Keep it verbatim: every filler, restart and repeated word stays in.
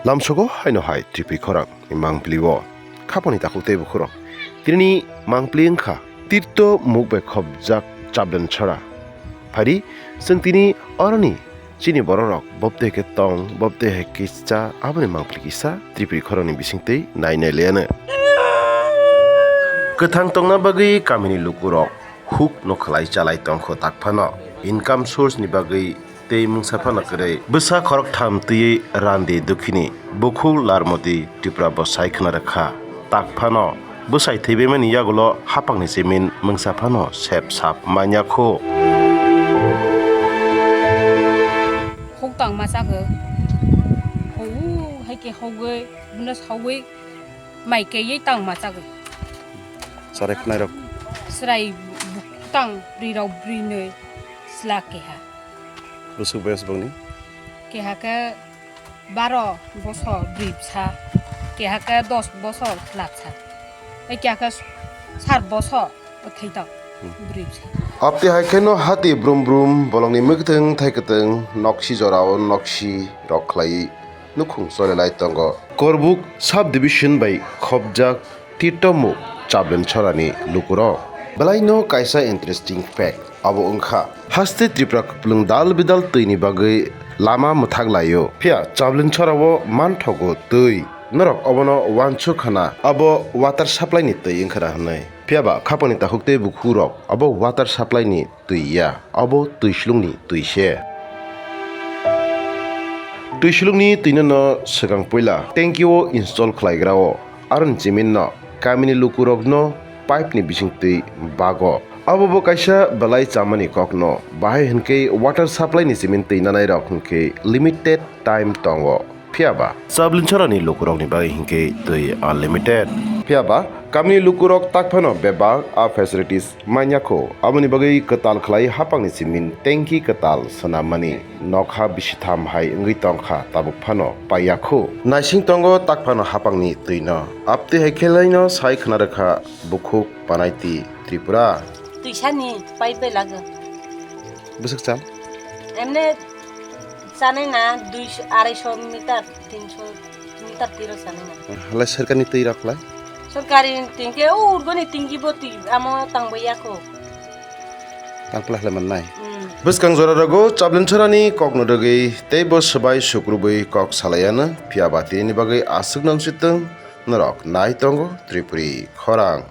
Lamsogo haino hai Tripuri khorang ni mangpili o khaponi takhuk tei bukhurok. Tinini mangpili wngkha tirto muk bai khopjak Chablen Chora. Phari chwng tini oroni chini bororok bobte khe tong, bobte hai kisa, aboni mangpili kisa Tripuri khorangni bisingtwi nai nai laiano. Kwthang tongna bagwi kamini lukurok huk no khlai chalai tongkho takphano. Income source ni bagwi tei mungsa phano kwrwi. Bwsa khoroktham twiwi Randi Dukhini, bukhuk Larmodi Tripura bo sai khna rwkha. Takphano bwsai thwibaimani yagulo hapangni chimin mungsa phano sep sap manya kho. Huk tang ma chagwi. Hou hai khe hogwi, buno sawi mai kaiwi tang ma chagwi. Chwrai khwnairok? Chwrai bu-, tang bwrwi rok bwrwi nwi chwla keha. Bwswk boyas bangni? Keha khe baro bosor bwrwi bwsa, keha khe dos bosor chwla bwsa, tei keha khe sat bosor thai tang bwrwi bwsa. Abte hai kheno hati brum brum bolongni mwkhwtwng thai kwtwng noksi jorao noksi rok khlai nukhung chole lai tongo. Korbuk sub division bai khopjak Tirtomuk Chablen Chorani lukurok. Belaino kaisa interesting fact abo wngkha, haste Tripura kupulung dal bidal twini bagwi lama mwthak laio. Phiya Chablen Chorao manthogo twi. Norok obono uansuk khana abo water supply ni twi wngkha hwnwi. Phiyaba khaponi takhuk tei bukhurok abo water supply ni twi ya, abo twi slungni twi se. Twi slungni twino no swkang puila tanki o install khlaigra o, aroni chimin no kamini lukurok no pipe ni bising twi bago. Abo bo kaisa belai chamani kok no, bahai hwnkhe water supply ni chimin twi nanai rok hwnkhe limited time tongo. Phiyaba Chablen Chorani lukurokni bagwi hinkhe twi unlimited. Phiyaba kamini lukurok takphano bebak a facilities manya kho, aboni bagwi kwtal khlai hapangni chimin tanki kwtal swnammani nokha bisitham hai wngwi tongkha, tabuk phano paiya kho. Naising tongo takphano hapangni twino. Abtwi hai khe laino sai khna rwkha bukhuk Panaiti Tripura. Twisani pipe bai lago. Bwswk chal? Emne chanai na duisho, araisho meter, tinsho meter tiro chanai na. Halai sorkarni twi rok lai? Sorkari tingke o urgoni tingki bo twi amo tangbo yako. Tangpla halai mannai. Mm. Bwskang jora rogo Chablen Chorani kokno rwgwi tei bo swbai sukrubwi kok salaiano, phiyaba tini bagwi aswk nang sitwng norok nai tongo Tripuri khorang.